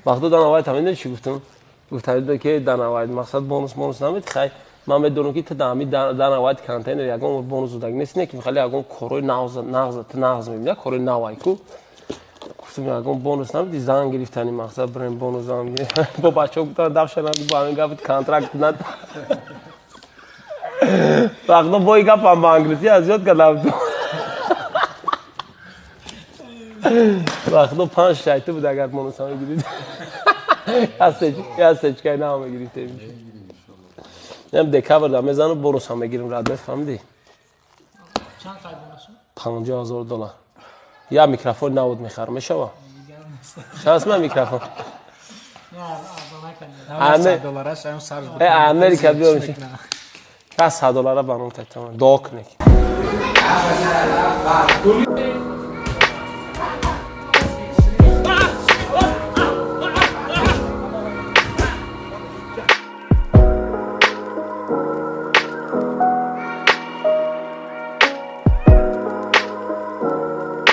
Вақто Дана Вайт ҳамин чӣ гуфтам? Гуфтам, ки Дана Вайт, мақсад, бонус намед. Хай, ман медонам, ки ту да ҳами Дана Вайт контейнер ягон бонус додаг нест, не ки хеле ягон корҳои нағз, ту нағз мебинӣ, корҳои навай ку. Гуфтам, ягон бонус намеди, зан гирифтани, мақсад, бирем бонус зан бо бачаҳо. Гуфтан, дафша нагу, бо ҳамин гапит контракт над. Вақто бо и гапам ба англисӣ аз ёд кардам. Вақто панҷ шайти буд, агар бонус мегирид, я сечкаи нав мегирифтем. Ям декабр да мезанам, бонусам мегирим, рад мефаҳмидӣ? Чанд қай бонусу? 50 000 доллар. Я микрофон навуд мехарам, мешава? Шанс ма микрофон. Америка биёрим, кас 100 доллара ба ном тайтама, дуо кунек.